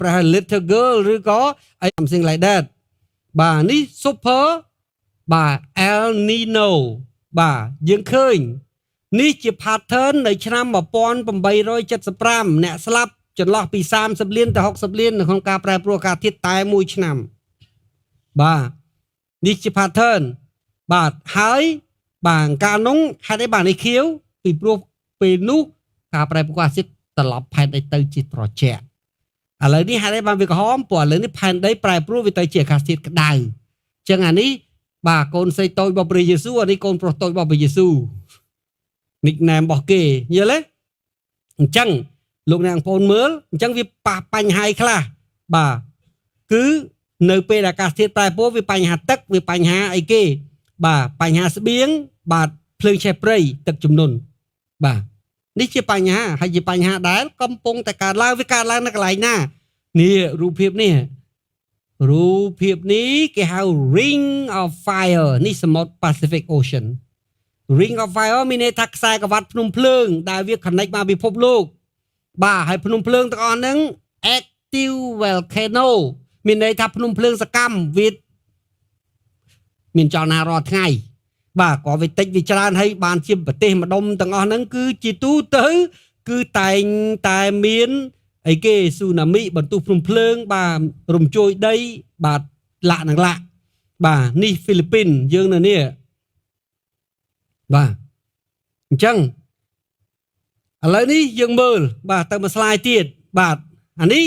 Empress little girl ឬក៏ something like that បាទនេះ super បាទ El Nino បាទយើងឃើញនេះជា pattern នៅឆ្នាំ1875អ្នកស្លាប់ចន្លោះពី30លានទៅ60លាននៅក្នុងការប្រែប្រួលអាកាសធាតុតែមួយឆ្នាំបាទនេះជា pattern បាទហើយបាទកាលនោះហេតុអីបាទនេះខៀវពីព្រោះពេលនោះការប្រែប្រួលអាកាសធាតុត្រឡប់ផែនដីទៅជាត្រជាក់ឥឡូវនេះហេតុអីបានវាក្រហមព្រោះឥឡូវនេះផែនដីប្រែប្រួលវាទៅជាអាកាសធាតុក្តៅអញ្ចឹងអានេះបាទកូនស្រីតូចរបស់ព្រះយេស៊ូវអានេះកូនប្រុសតូចរបស់ព្រះយេស៊ូវ nickname របស់គេយល់ទេអញ្ចឹងលោកអ្នកបងប្អូនមើលអញ្ចឹងវាប៉ះបញ្ហាខ្លះបាទគឺនៅពេលអាកាសធាតុប្រែប្រួលវាបញ្ហាទឹកវាបញ្ហាអីគេបាទបញ្ហាស្បៀងបាទភ្លើងឆេះព្រៃទឹកជំនន់បាទនេះជាបញ្ហាហើយជាបញ្ហាដែលកំពុងតែកើតឡើងវាកើតឡើងនៅកន្លែងណានេះរូបភាពនេះរូបភាពនេះគេហៅ ring of fire នេះសមុទ្រ Pacific Ocean ring of fire មានន័យថាខ្សែក្រវ៉ាត់ភ្នំភ្លើងដែលវា connect មកពិភពលោកបាទហើយភ្នំភ្លើងទាំងអស់ហ្នឹង active volcano មានន័យថាភ្នំភ្លើងសកម្មវាមានចលនារាល់ថ្ងៃបាទក៏វាតិចវាច្រើនហើយបានជាប្រទេសម្ដុំទាំងអស់ហ្នឹងគឺជាទូទៅគឺតែងតែមានអីគេស៊ូណាមីបន្ទុះភ្នំភ្លើងបាទរំជួយដីបាទលាក់នឹងលាក់បាទនេះហ្វីលីពីនយើងនៅនេះបាទអញ្ចឹងឥឡូវនេះយើងមើលបាទទៅមួយ slide ទៀតបាទអានេះ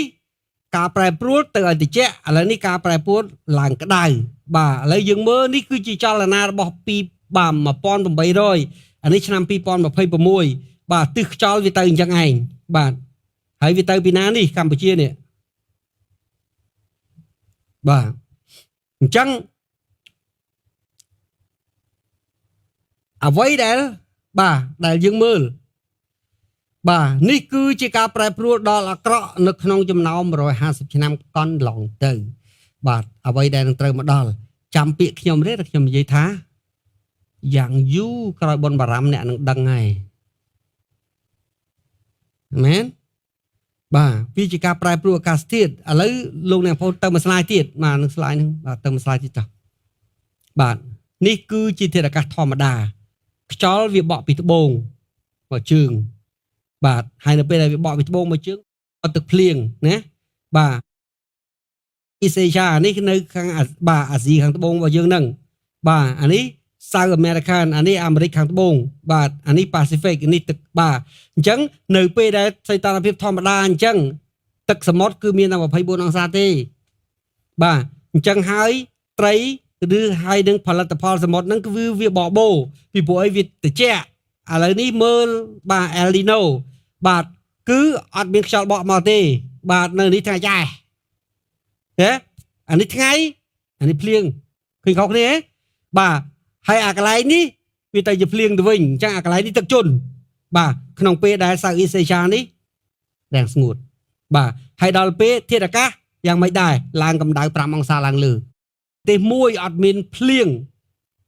ការប្រែប្រួលទៅឲ្យតិចឥឡូវនេះការប្រែប្រួលឡើងក្តៅបាទឥឡូវយើងមើលនេះគឺជាចលនារបស់2បាទ1800អានេះឆ្នាំ2026បាទទិសខ្យល់វាទៅអញ្ចឹងឯងបាទហើយវាទៅពីណានេះកម្ពុជានេះបាទអញ្ចឹងអ្វីដែលបាទដែលយើងមើលបាទនេះគឺជាការប្រែប្រួលដល់អាក្រក់នៅក្នុងចំណោម150ឆ្នាំកន្លងទៅបាទអ្វីដែលនឹងត្រូវមកដល់ចាំពាក្យខ្ញុំទេខ្ញុំនិយាយថាយ៉ាងយូរក្រោយបុណ្យបារម្ភអ្នកនឹងដឹងហើយមែនបាទវាជាការប្រែប្រួលអាកាសធាតុឥឡូវលោកអ្នកបងទៅមួយ slide ទៀតបាទនឹង slide ហ្នឹងបាទទៅមួយ slide ទៀតចុះបាទនេះគឺជាធាតុអាកាសធម្មតាខ្យល់វាបក់ពីត្បូងមកជើងបាទហើយនៅពេលដែលវាបក់ពីត្បូងមកជើងអត់ទឹកភ្លៀងណាបាទអ៊ីសេយ៉ានេះនៅខាងបាទអាស៊ីខាងត្បូងរបស់យើងហ្នឹងបាទអានេះ South American អានេះអាមេរិកខាងត្បូងបាទអានេះ Pacific នេះទឹកបាទអញ្ចឹងនៅពេលដែលសីតុណ្ហភាពធម្មតាអញ្ចឹងទឹកសមុទ្រគឺមានតែ24អង្សាទេបាទអញ្ចឹងហើយត្រីឬហើយនឹងផលិតផលសមុទ្រហ្នឹងគឺវាបបោពីព្រោះអីវាត្រជាក់ឥឡូវនេះមើលបាទ El Nino បាទគឺអត់មានខ្យល់បក់មកទេបាទនៅនេះថ្ងៃយ៉ែហេអានេះថ្ងៃអានេះភ្លៀងឃើញខុសគ្នាទេបាទហើយអាកន្លែងនេះវាទៅជាភ្លៀងទៅវិញអញ្ចឹងអាកន្លែងនេះទឹកជន់បាទក្នុងពេលដែល South East Asia នេះរាំងស្ងួតបាទហើយដល់ពេលធាតុអាកាសយ៉ាងម៉េចដែរឡើងកម្ដៅ5អង្សាឡើងលើប្រទេសមួយអត់មានភ្លៀង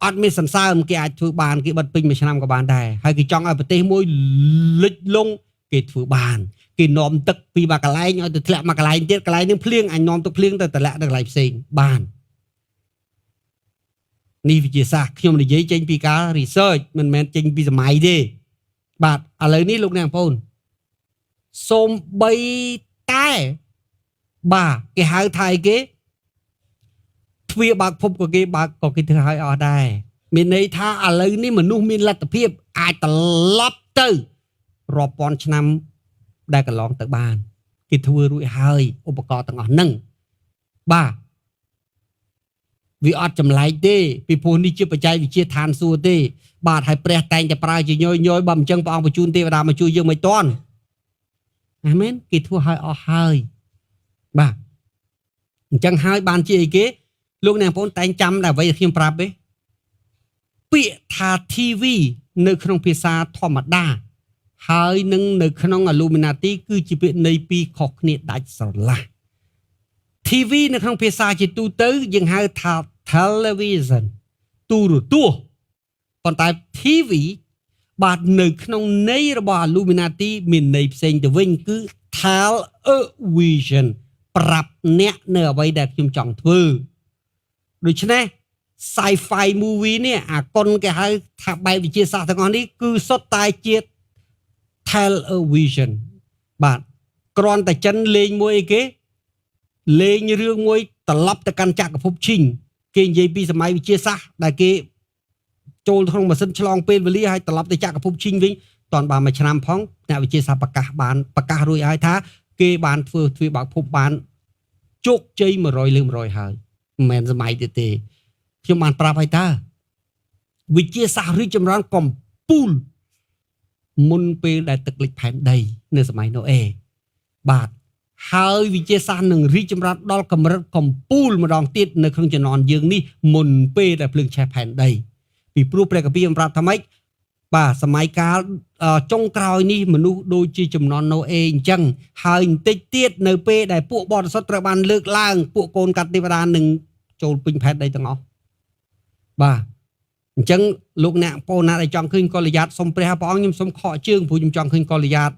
អត់មានសន្សើមគេអាចធ្វើបានគេបិទពេញមួយឆ្នាំក៏បានដែរហើយគេចង់ឲ្យប្រទេសមួយលិចលង់គេធ្វើបានគេនាំទឹកពីមួយកន្លែងឲ្យទៅធ្លាក់មួយកន្លែងទៀតកន្លែងនឹងភ្លៀងអញនាំទឹកភ្លៀងទៅតម្លាក់នៅកន្លែងផ្សេងបាននេះវិទ្យាសាស្ត្រខ្ញុំនិយាយចេញពីការ research មិនមែនចេញពីសម័យទេបាទឥឡូវនេះលោកអ្នកបងប្អូនសូមបីតែបាទគេហៅថាអីគេទ្វារបើកភពក៏គេបើកក៏គេធ្វើឲ្យអស់ដែរមានន័យថាឥឡូវនេះមនុស្សមានលទ្ធភាពអាចត្រឡប់ទៅរាប់ពាន់ឆ្នាំដែលកន្លងទៅបានគេធ្វើរួចហើយឧបករណ៍ទាំងអស់ហ្នឹងបាទវាអត់ចម្លែកទេពីព្រោះនេះជាបច្ចេកវិទ្យាឋានសួគ៌ទេបាទហើយព្រះតែងតែប្រើជាញយញយបើមិនចឹងព្រះអង្គបញ្ជូនទេវតាមកជួយយើងមិនតាន់អាមែនគេធ្វើឲ្យអស់ហើយបាទអញ្ចឹងហើយបានជាអីគេលោកអ្នកបងប្អូនតែងចាំតែអ្វីដែលខ្ញុំប្រាប់ទេពាក្យថា TV នៅក្នុងភាសាធម្មតាហើយនឹងនៅក្នុង Illuminati គឺជាពាក្យនៃពីរខុសគ្នាដាច់ស្រឡះ TV នៅក្នុងភាសាជាទូទៅយើងហៅថា television ទូរទស្សន៍ប៉ុន្តែ TV បាទនៅក្នុងន័យរបស់ Illuminati មានន័យផ្សេងទៅវិញគឺ television ប្រាប់អ្នកនៅអ្វីដែលខ្ញុំចង់ធ្វើដូច្នេះ sci-fi movie នេះអាកុនគេហៅថាបែបវិទ្យាសាស្ត្រទាំងអស់នេះគឺសុទ្ធតែជា television បាទគ្រាន់តែចិនលេងមួយអីគេលេងរឿងមួយត្រឡប់ទៅកាន់ចក្រភពឈីងគេនិយាយពីសម័យវិទ្យាសាស្ត្រដែលគេចូលក្នុងម៉ាស៊ីនឆ្លងពេលវេលាហើយត្រឡប់ទៅចក្រភពឈីងវិញតន់បានមួយឆ្នាំផងអ្នកវិទ្យាសាស្ត្រប្រកាសបានប្រកាសរួចហើយថា គេបានធ្វើទ្វារបើកភពបានជោគជ័យ100លើ100ហើយមិនមែនសម័យទៀតទេខ្ញុំបានប្រាប់ហើយតើវិទ្យាសាស្ត្ររីកចម្រើនកំពូលមុនពេលដែលទឹកលិចផែនដី នៅសម័យណូអេបាទហើយវិទ្យាសាស្ត្រនឹងរីកចម្រើនដល់កម្រិតកំពូលម្ដងទៀតនៅក្នុងជំនាន់យើងនេះមុនពេលដែលភ្លើងឆេះផែនដីពីព្រោះព្រះគម្ពីរបានប្រាប់ថាម៉េចបាទសម័យកាលចុងក្រោយនេះមនុស្សដូចជាជំនាន់ណូអេអញ្ចឹងហើយបន្តិចទៀតនៅពេលដែលពួកបរិសុទ្ធត្រូវបានលើកឡើងពួកកូនកាត់ទេវតានឹងចូលពេញផែនដីទាំងអស់បាទអញ្ចឹងលោកអ្នកបងណាដែលចង់ឃើញកល្យាតសូមព្រះព្រះអង្គខ្ញុំសូមខកជើងព្រោះខ្ញុំចង់ឃើញកល្យាត។